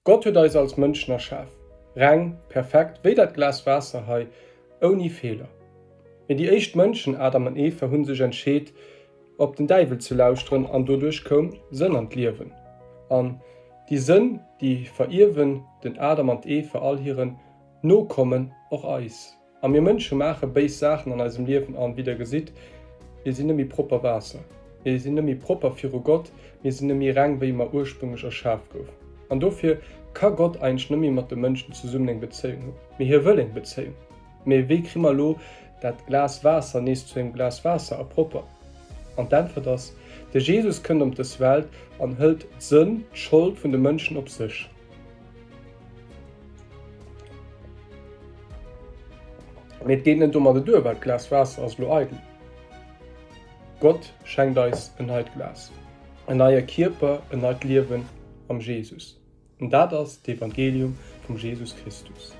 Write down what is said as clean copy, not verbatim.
Gott huet eis als Mënschen erschaf, reng, perfekt, wéi dat Glas Waasser hei, ouni Feeler. Mee déi éischt Mënschen, Adam an Eva, hu sech entscheet, op den Däiwel ze lauschteren an doduerch koum Sënn an d'Liewen. An déi Sënn, déi verierwen den Adam an d'Eva all hiren Nokommen, och eis. A mir Mënsche maache béis Saachen an eisem Liewen an, wéi der gesitt, mir sinn net méi propper Waasser, mir sinn net méi propper viru Gott, mir sinn net méi reng, wéi mer ursprünglech erschaf goufen. An dofir ka Gott eigentlech net méi mat de Mënschen zesummen eng Bezéiung hunn. Mee hie wëll eng Bezéiung. Mee wéi kri mer elo dat Glas Waasser nees zu engem Glas Waasser a propper? An d'Äntwert ass, De Jesus kënnt op dës Welt an hëlt d'Sënn, d'Schold vun de Mënschen op sech. Mee et geet net domadder duer, well d'Glas Waasser ass elo eidel. Gott schenkt eis en neit Glas, en neie Kierper, en neit Liewen am Jesus. An dat ass d'Evangelium vum Jesus Christus.